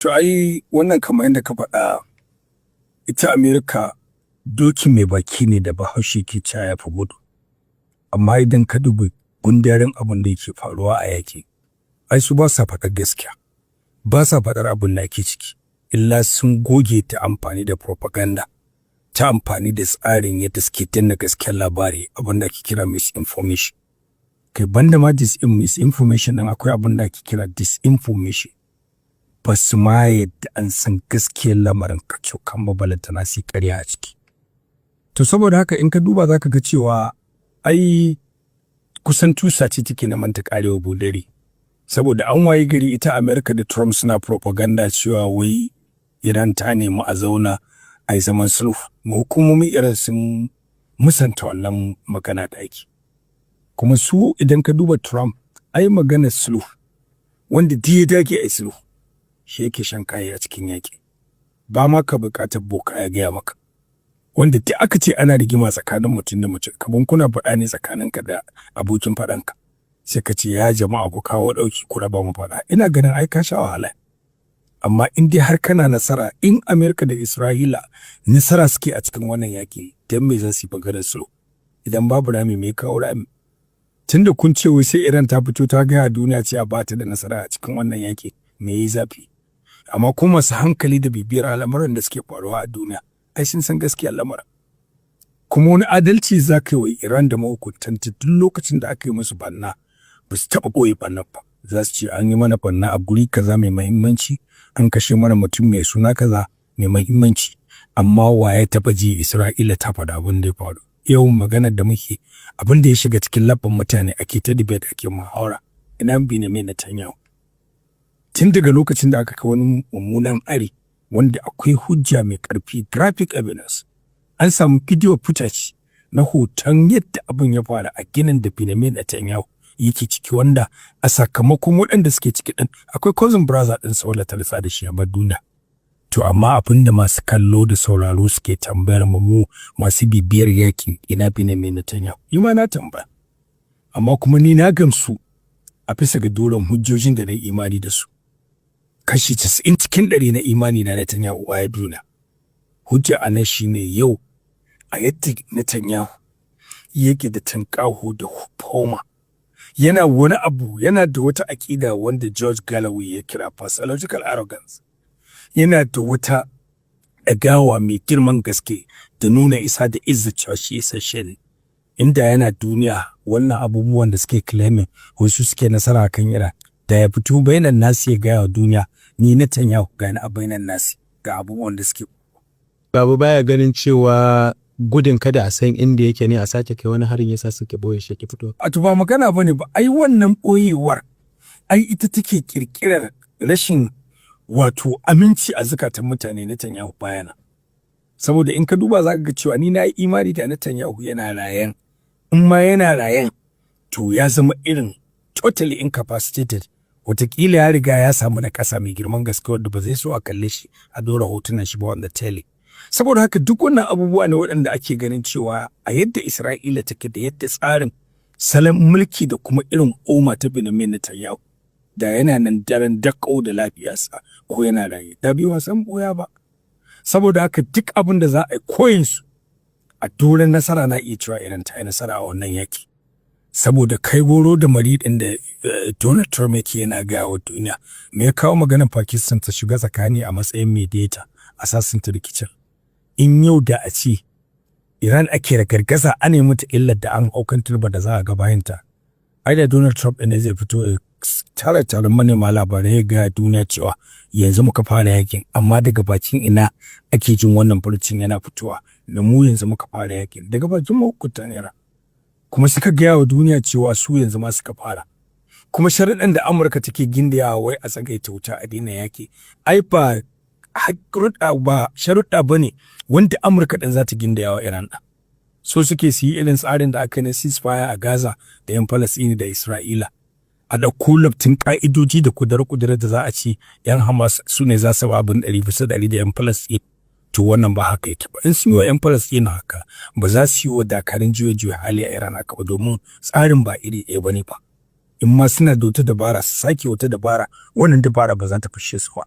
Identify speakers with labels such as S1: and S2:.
S1: To ai wannan, kamar yadda ka faɗa, ita Amerika doki mai baki ne da Bahaushe ke cewa ya fi gudu. Amma idan ka dubi gundarin abin da yake faruwa a yaƙi, ai su ba sa faɗar gaskiya. Ba sa faɗar abin da ake ciki. Illa sun goge ta amfani da propaganda, ta amfani da tsarin yadda suke danna gaskiyar labari, abin da ake kira misinformation. Kai, banda ma misinformation ɗin, akwai abin da ake kira disinformation. Ba su ma yadda an san gaskiyar lamarin kacokan ba, balantana su ƙarya a ciki. To saboda haka, in ka duba za ka ga cewa ai kusan tusa ce take neman ta ƙarewa bodari. Saboda an waye gari ita Amerika da Trump suna propaganda cewa wai Iran ta nemi a zauna a yi zaman sulhu. Hukumomin Iran sun musanta wannan magana da ake. Kuma su, idan ka duba Trump, ai maganar sulhu, wanda duk ya dage a yi sulhu shi yake shan kayi a cikin yaƙi. Ba ma ka buƙatar boka ya gaya maka. Wanda duk aka ce ana rigima tsakanin mutum da mutum, kamar kuna faɗa ne tsakaninka da abokin faɗanka. Sai ka ce, "Ya jama'a, ku kawo ɗauki, ku raba mu faɗa." Ina ganin ai ka sha wahala. Amma in dai har kana nasara, in Amerika da Isra'ila nasara suke a cikin wannan yaƙi, dan me zan su yi maganar sulhu? Idan babu rami, me kawo rami? Tunda kun ce wai sai Iran ta fito ta gaya duniya cewa ba ta da nasara a cikin wannan yaƙi, me yayi zafi? Amma kuma masu hankali da bibiyar al'amuran da suke faruwa a duniya, ai sun san gaskiyar lamarin. Kuma wani adalci za ka yi wa Iran da mahukuntanta, duk lokacin da aka yi musu banna, ba su taɓa ɓoye bannan ba. Za su ce an yi mana banna a guri kaza mai mahimmanci, an kashe mana mutum mai suna kaza mai mahimmanci. Amma wa ya taɓa ji Isra'ila ta faɗa abin da ya faru? Yau maganar da muke, abin da ya shiga cikin labban mutane ake ta debate, ake muhawara. Ina Benjamin Netanyahu? Tun daga lokacin da aka kai wani mummunan hari wanda akwai hujja mai ƙarfi, graphic evidence, an samu video footage na hoton yadda abin ya faru a ginin da Benjamin Netanyahu yake ciki, wanda a sakamakon waɗanda suke ciki ɗin akwai cousin brother ɗin sa wanda ta ritsa da shi a duniya. To amma abin da masu kallo da sauraro suke tambayar mu, mu masu bibiyar yakin, ina Benjamin Netanyahu? Ni ma na tambaya. Amma kuma ni na gamsu a bisa ga doron hujjojin da na imani da su. Kashi 90% na imani na, Netanyahu ya duniya. Hujja a nan shine, yau a yadda Netanyahu yake da tunƙaho da foma, yana wani abu, yana da wata aƙida wanda George Galloway ya kira pathological arrogance. Yana da wata ɗagawa mai girman gaske da nuna isa da izza cewa shi isasshe ne. Inda yana duniya, wannan abubuwan da suke claiming wasu suke nasara kan Iran, da ya fito bainan nasi ya gaya wa duniya, "Ni Netanyahu, gani a bainan nasi, ga abubuwan da suke."
S2: Babu baya ganin cewa gudun kada a san inda yake ne, a sake kai wani harin, yasa suke boye shi ke fito.
S1: A to ba magana bane ba, ai wannan boyewar ai ita take kirkirar rashin wato aminci a zukatan mutane Netanyahu bayana. Saboda in ka duba za ka ga cewa ni na yi imani da Netanyahu yana rayen. In ma yana rayen, to ya zama irin totally incapacitated. Wataƙila ya riga ya samu na ƙasa mai girman gaske wadda ba zai so a kalle shi a dora hotunan shi ba wanda tele. Saboda haka, duk wannan abubuwa ne waɗanda ake ganin cewa a yadda Isra'ila take da yadda tsarin salon mulki da kuma irin oma ta Benjamin Netanyahu, da yana nan daren daƙau da lafiyarsa ko yana raye, da bai wasan boya ba. Saboda haka, duk abin da za a yi koyin su a doron nasara, na iya cewa Iran ta yi nasara a wannan yaki. Saboda kai goro da mari ɗin da Donald Trump yake yana gaya wa duniya, me ya kawo maganar Pakistan ta shiga tsakani a matsayin mediator a sasanta rikicin? In yau da a ce Iran ake da gargaza, ana yi mata illar da an hau kan turba da za a ga bayanta, ai da Donald Trump ɗin ne zai fito ya tara taron manema labarai ya gaya duniya cewa yanzu muka fara yakin. Amma daga bakin ina ake jin wannan furucin yana fitowa da mu yanzu muka fara yakin? Daga bakin mahukuntan Iran. Kuma suka gaya wa duniya cewa su yanzu ma suka fara. Kuma sharuɗan da Amurka take gindayawa wai a tsagaita wuta, a daina yaki, ai ba ba sharuɗa ba ne wanda Amurka ɗin za ta gindayawa Iran ɗin. So suke su yi irin tsarin da aka yi na ceasefire a Gaza da 'yan Falasɗini da Isra'ila. A ɗauko laftin ƙa'idoji da kudure-kudure da za a ci 'yan Hamas su ne za su ba abin 100% da 'yan Falasɗini. To wannan ba haka yake ba. In sun yi wa 'yan Falasɗini haka, ba za su yi wa dakarun juya juya hali a Iran haka ba, domin tsarin ba iri ɗaya ba ne ba. In ma suna da wata dabara, su sake wata dabara, wannan dabara ba za ta fishe su ba.